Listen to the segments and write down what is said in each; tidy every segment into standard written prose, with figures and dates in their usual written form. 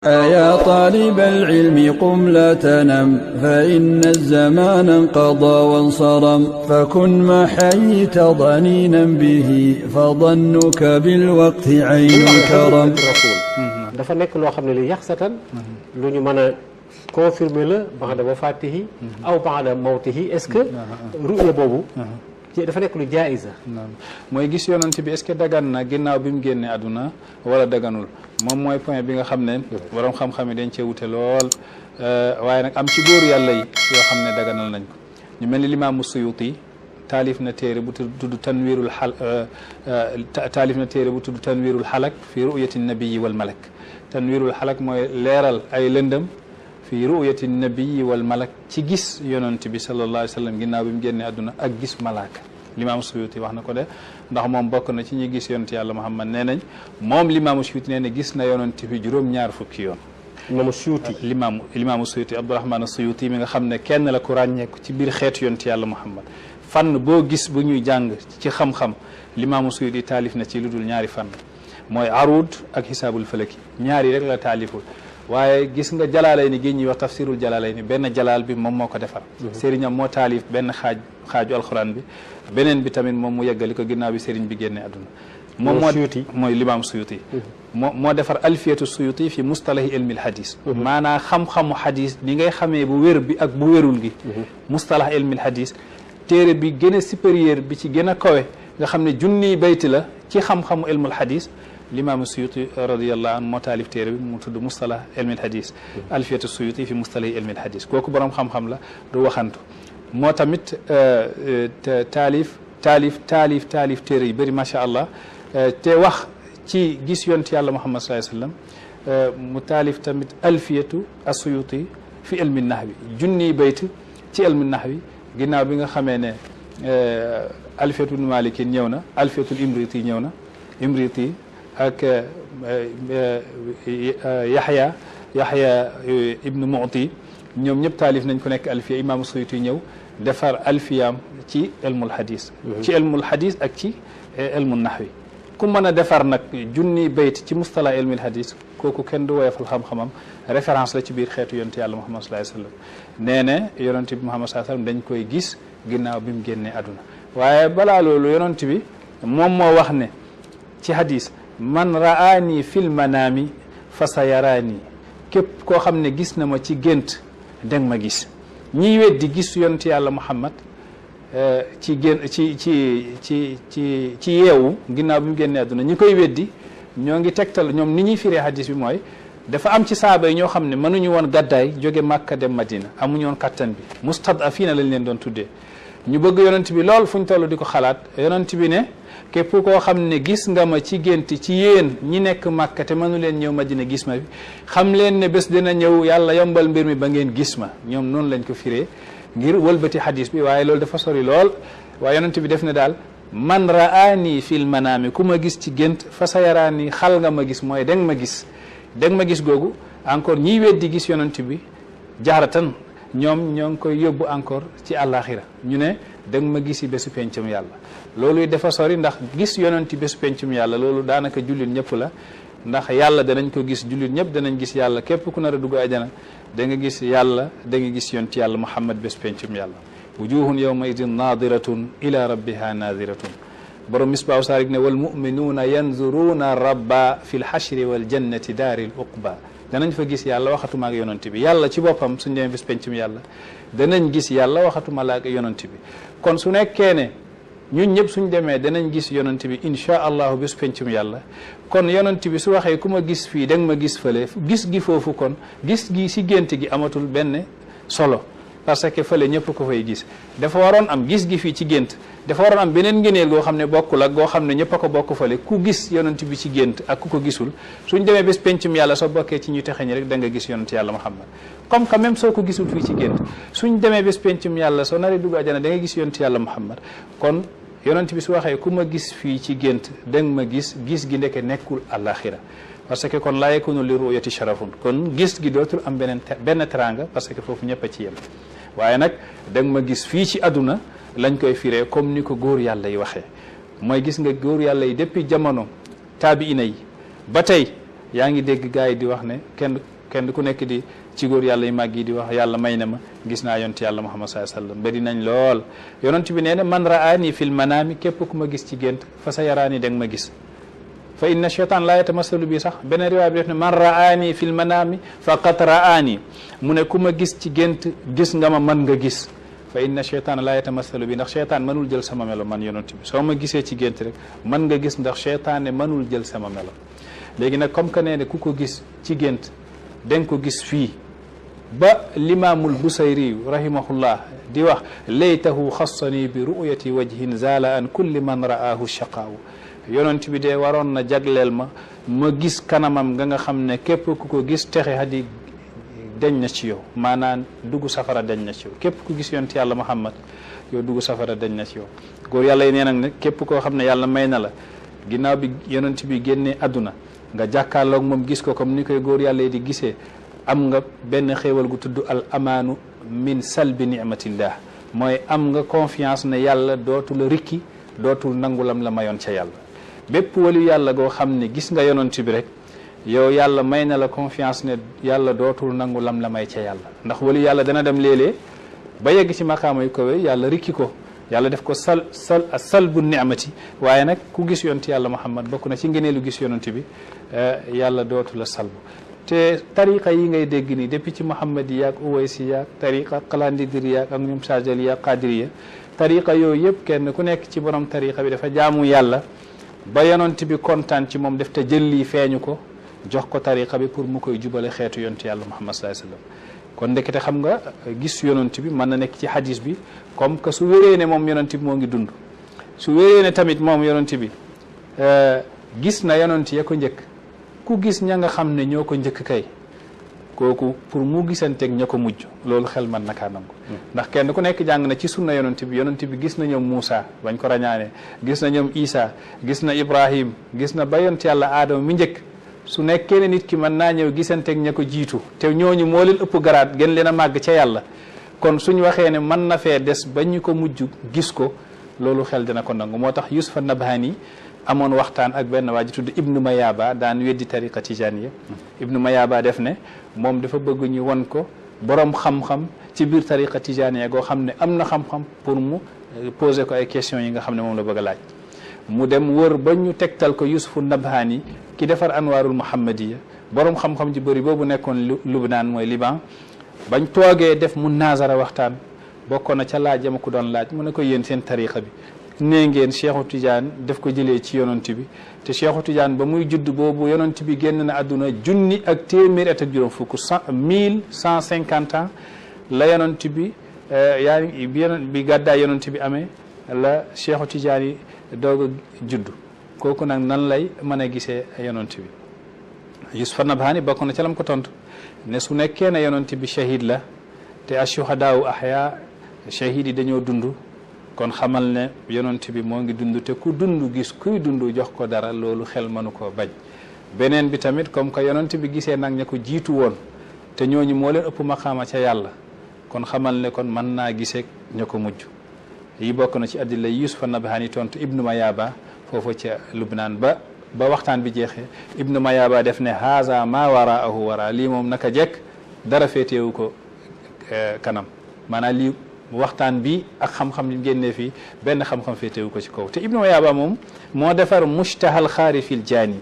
يا طالب العلم قم لا تنم فإن الزمان انقضى وانصرم فكن ما حييت ضنينا به فظنك بالوقت عين الكرم. dafa nekk loo xam ne li yaxsatan lu ñu mën a confirmer la ba'da wafaatihi aw ba'da mawtihi. est-ce que ruya boobu dafa nekk lu jaayisa mooy gis yonent bi est-ce que dagan na ginnaaw bi mu génnee àdduna wala daganul moom mooy point bi nga xam ne borom xam-xam yi dañ cee wute lool waaye nag am ci góor yàlla yi yoo xam ne daganal nañ ko ñu mel ni limaamu Suyuti taalif na téere bu tudd tanwiirul xal taalif na téere bu tudd tanwiirul xalak fi ru'yati nabiyi wal malak. tanwiirul xalak mooy leeral ay lëndëm fi ru'yati nabiyi wal malak ci gis yonent bi sallallahu alayhi wa sallam ginnaaw bi mu génnee àdduna ak gis malaaka. limaamu Suyuti wax na ko de ndax moom bokk na ci ñi gis yonent yàlla Muhammad nee nañ moom limaamu Suyuti nee na gis na yonent bi juróom-ñaar fukki yoon. limaamu Suyuti limaamu Suyuti Abdurahmaan Suyuti mi nga xam ne kenn la ku ràññeeku ci biir xeetu yonent yàlla Muhammad fànn boo gis bu ñuy jàng ci xam-xam limaamu Suyuti taalif na ci lu dul ñaari fànn mooy aruud ak xisaabul falaki ñaari rek la taaliful waaye gis nga Jalaalayni gi ñuy wax tafsirul Jalaalayni benn jalaal bi moom moo ko defar. sëriñam moo taalif benn xaaju alxuraan bi beneen bi tamit moom mu yeggali ko ginnaaw bi sëriñ bi génnee àdduna. moom mooy limaam Suyuti. moo defar alfiyatu Suyuti fi mustalahi ilmil hadis. maanaa xam-xamu hadis ni ngay xamee bu wér bi ak bu wérul gi. mustalah ilmil hadis téere bi gën a supérieur bi ci gën a kawe nga xam ne junniy bayti la ci xam-xamu ilmul hadis. limaamu Suyuti radiyallahu anhu moo taalif téere bi mu tudd mustalah ilmil hadis alfiyatu Suyuti fi mustalahi ilmil hadis kooku borom xam-xam la du waxantu moo tamit taalif téere yu bëri macha allah te wax ci gis yonent yàlla Muhammad sallallahu alayhi wa sallam mu taalif tamit alfiyatu as-Suyuti fi ilmi nahwi junniy bayt ci ilmi nahwi ginnaaw bi nga xamee ne alfiyatul Maliki ñëw na alfiyatul Imriti ñëw na Imriti ak Yaxya ibnu Mu'ti ñoom ñëpp taalif nañ ko nekk alfiya imaamu Suyuti ñëw defar alfiyaam ci ilmul hadis. ci ilmul hadis ak ci ilmul nahwi ku mën a defar nag junni bayt ci mustala ilmul hadis kooku kenn du woyofal xam-xamam référence la ci biir xeetu yonent yàlla Muhammad sallallahu alayhi wa sallam nee na yonent bi Muhammad sallallahu alayhi wa sallam dañ koy gis ginnaaw bi mu génnee àdduna waaye balaa loolu yonent bi moom moo wax ne ci hadis. man raani fil manaami fa sa yaraani képp koo xam ne gis na ma ci gént deng ma gis ñiy weddi gis yonent yàlla Muhammad ci yeewu ginnaaw bi mu génnee àdduna ñi koy weddi ñoo ngi tegtal ñoom ni ñuy firee hadis bi mooy dafa am ci saaba yi ñoo xam ne mënuñu woon gàddaay jóge Màkka dem Madina amuñu woon kattan bi mustad'afiina lañ leen doon tuddee ñu bëgg yonent bi lool fu ñu toll di ko xalaat yonent bi ne képp koo xam ne gis nga ma ci gént ci yéen ñi nekk Màkka te mënu leen ñëw Madina gis ma bi xam leen ne bés dina ñëw yàlla yombal mbir mi ba ngeen gis ma ñoom noonu lañ ko firee ngir wëlbati hadis bi waaye loolu dafa sori lool waaye yonent bi def ne daal man raani fil manaami ku ma gis ci gént fa sa yaraani xal nga ma gis mooy deng ma gis googu encore ñiy weddi gis yonent bi jaaratan ñoom ñoo ngi koy yóbbu encore ci àllaaxira ñu ne danga ma gisi bésu pencum yàlla loolu dafa sori ndax gis yonenti bésu pencum yàlla loolu daanaka jullit ñëpp la ndax yàlla danañ ko gis jullit ñëpp danañ gis yàlla képp ku nar a dugg ajana da nga gis yàlla da nga gis yonti yàlla Muhammad bésu pencum yàlla wujuhun yawma idin naadiratun ila rabbiha naadiratun borom misbaahu saarik ne wal muminuuna yanzuruuna rabba fi l xashri wal jannati daari l uqba danañ fa gis yàlla waxatuma ak yonent bi yàlla ci boppam suñ demee bés pencum yàlla danañ gis yàlla waxatuma la ak yonent bi kon su nekkee ne ñun ñëpp suñ demee danañ gis yonent bi insha allahu bés pencum yàlla kon yonent bi su waxee ku ma gis fii da nga ma gis fële gis gi foofu kon gis gi si gént gi amatul benn solo parce que fële ñëpp ko fay gis dafa waroon am gis gi fii ci gént dafa waroon am beneen ngëneel goo xam ne bokkul ak goo xam ne ñëpp a ko bokk fële ku gis yonent bi ci gént ak ku ko gisul suñ demee bés pencum yàlla soo bokkee ci ñu texe ñi rek da nga gis yonent yàlla Muhammad comme que même soo ko gisul fii ci gént suñ demee bés pencum yàlla soo naree dugg àjjana da nga gis yonent yàlla Muhammad kon yonent bi su waxee ku ma gis fii ci gént da nga ma gis gi ndeke nekkul àllaaxira parce que kon laa yakunu li ru'yati sharafun kon gis gi dootul am benn teranga parce que foofu ñëpp a ci yem waaye nag da nga ma gis fii ci àdduna lañ koy firee comme ni ko góor yàlla yi waxee mooy gis nga góor yàlla yi depuis jamono taabiina yi ba tey yaa ngi dégg gars yi di wax ne kenn ku nekk di ci góor yàlla yu màgg yi di wax yàlla may na ma gis naa yonent yàlla Muhammad sallallahu alayhi wasallam bari nañ lool yonent bi nee na man raani fil manaami képp ku ma gis ci gént fa sa yaraani danga ma gis fa inna cheytaan laa yatamasalu bi sax beneen riwaay bi def ne man raani fil manaami faqad raani mu ne ku ma gis ci gént gis nga ma man nga gis fa inna cheytaan laa yatamasalu bi ndax cheytaan mënul jël sama melo man yonent bi soo ma gisee ci gént rek man nga gis ndax cheytaane mënul jël sama melo léegi nag comme que nee ne ku ko gis ci gént danga ko gis fii ba limaamul busayri rahimahullah di wax laytahu xassani bi ru'yati wajhin zala an kulli man ra'aahu shaqaawu yonent bi de waroon na jagleel ma gis kanamam nga xam ne képp ku ko gis texe hadi dañ na ci yow maanaam dugg safara dañ na ci yow képp ku gis yonent yàlla Muhammad yow dugg safara dañ na ci yow góor yàlla yi nee nag ne képp koo xam ne yàlla may na la ginnaaw bi yonent bi génnee àdduna nga jàkkaarloog moom gis ko comme ni koy góor yàlla yi di gisee am nga benn xéewal gu tudd al amaanu min salbi ni'matillah mooy am nga confiance ne yàlla dootu la rikki dootul nangulam la mayoon ca yàlla bépp wali yàlla goo xam ne gis nga yonent bi rek yow yàlla may na la confiance ne yàlla dootul nangulam la may ca yàlla ndax wali yàlla dana dem léeg-léeg ba yegg ci maqaama yu kawe yàlla rikki ko yàlla def ko salbu ni'mati waaye nag ku gis yonent yàlla Muhammad bokk na ci ngëneelu gis yonent bi yàlla dootu la salbu te tariqa yi ngay dégg nii depuis ci Muhammadi yaak Uwaysi yaak tariqa Qalandidiri yaak ak ñoom Sajali yaak Qadiriya tariqa yooyu yëpp kenn ku nekk ci borom tariqa bi dafa jaamu yàlla ba yonent bi kontaan ci moom def te jël lii feeñu ko jox ko tariqa bi pour mu koy jubale xeetu yonent yàlla Muhammad sallallahu alayhi wasallam kon ndekete xam nga gis yonent bi mën na nekk ci hadis bi comme que su wéree ne moom yonent bi moo ngi dund su wéree ne tamit moom yonent bi gis na yonent ya ko njëkk ku gis ña nga xam ne ñoo ko njëkk kay kooku pour mu gisanteeg ña ko mujj loolu xel man nakaa nangu ndax kenn ku nekk jàng na ci sunna yonent bi gis na ñoom Muusa bañ ko rañaane gis na ñoom Isa gis na Ibrahim gis na ba yonent yàlla Aadama mi njëkk su nekkee ne nit ki mën naa ñëw gisanteeg ña ko jiitu te ñooñu moo leen ëpp garaat gën leen a màgg ca yàlla kon suñ waxee ne mën na fee des ba ñu ko mujj gis ko loolu xel dina ko nangu moo tax Yusufa Nabhani amoon waxtaan ak benn waa ji tudd Ibnu Mayaba daan weddi tariqa tijaniya Ibnu Mayaba def ne moom dafa bëgg ñu won ko borom xam-xam ci biir tariqa tijaniya goo xam ne am na xam-xam pour mu poser ko ay questions yi nga xam ne moom la bëgg a laaj mu dem wër ba ñu tegtal ko Yusufu Nabhani ki defar anwaarul muhammadiya borom xam-xam ji bëri boobu nekkoon Lubnaan mooy Liban bañ toogee def mu naazara waxtaan bokkoon na ca laaj ma ko doon laaj mu ne ko yéen seen tariqa bi nee ngeen Cheikhu Tidiane def ko jëlee ci yonent bi te Cheikhu Tidiane ba muy judd boobu yonent bi génn na àdduna junni ak téeméeri at ak juróom fukk 1150 ans la yonent bi bi gàddaay yonent bi amee la Cheikhu Tidiane yi doog a judd kooku nag nan lay mën a gisee yonent bi Yusufa Nabhani bokk na ca lam ko tontu ne su nekkee ne yonent bi shahid la te ashuhadaau ahya shahid yi dañoo dund kon xamal ne yonent bi moo ngi dund te ku dund gis kuy dund jox ko dara loolu xel mënu koo bañ beneen bi tamit comme que yonent bi gisee nag ña ko jiitu woon te ñooñu moo leen ëpp maqaama ca yàlla kon xamal ne kon mën naa gisee ña ko mujj yi bokk na ci addila Yusufa Nabhani tontu Ibnu Mayaba foofu ca Lubnaan ba waxtaan bi jeexee Ibnu Mayaba def ne haza ma waraahu wara lii moom naka jekk dara féetewu ko kanam maanaam lii waxtaan bi ak xam-xam yi génnee fii benn xam-xam féetewu ko ci kaw te Ibnu Mayaba moom moo defar mushtahal xaari fil jaani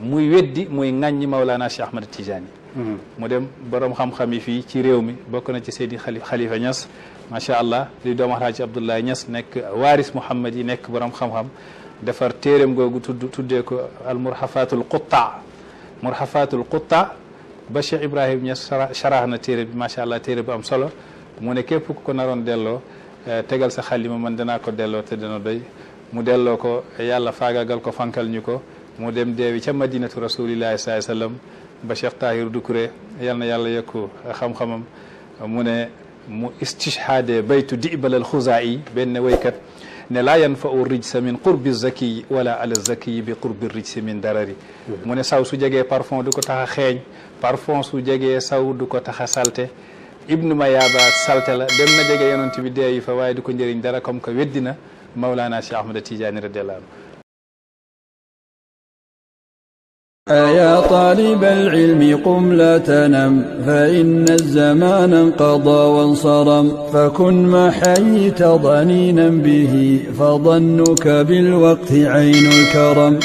muy weddi muy ŋàññi Mawlana Cheikh Ahmad Tidiane mu dem borom xam-xam yi fii ci réew mi bokk na ci Seydi Khalifa Niass macha allah di doomu Alaaji Abdoulaye Niass nekk waaris Muhammad yi nekk borom xam-xam defar téeréem googu tuddee ko al murhafatul qutta murhafatul qutta ba Cheikh Ibrahim Niass sharah na téere bi macha allah téere bu am solo mu ne képp ku ko naroon delloo tegal sa xalima man danaa ko delloo te dana doy mu delloo ko yàlla faagagal ko fankal ñu ko mu dem deewi ca madinatu rasulillahi sallallahu alayhi wasallam ba Cheikh Tahir Doucouré yal na yàlla yokku xam-xamam mu ne mu istishhaade baytu dibal al xuzaa'i benn waykat ne laa yanfa'u rijsa min qurbi zakiyi wala ala zakiyi bi qurbi rijsi min darari mu ne saw su jegee parfum du ko tax a xeeñ parfum su jegee saw du ko tax a salte Ibnu Mayaba salte la dem na jege yonent bi dee yi fa waaye du ko njëriñ dara comme que weddina Mawlana Cheikh Ahmad Tidiane radiyallahu anhu يا طالب العلم قم لا تنم فإن الزمان انقضى وانصرم فكن ما حييت ضنينا به فظنك بالوقت عين الكرم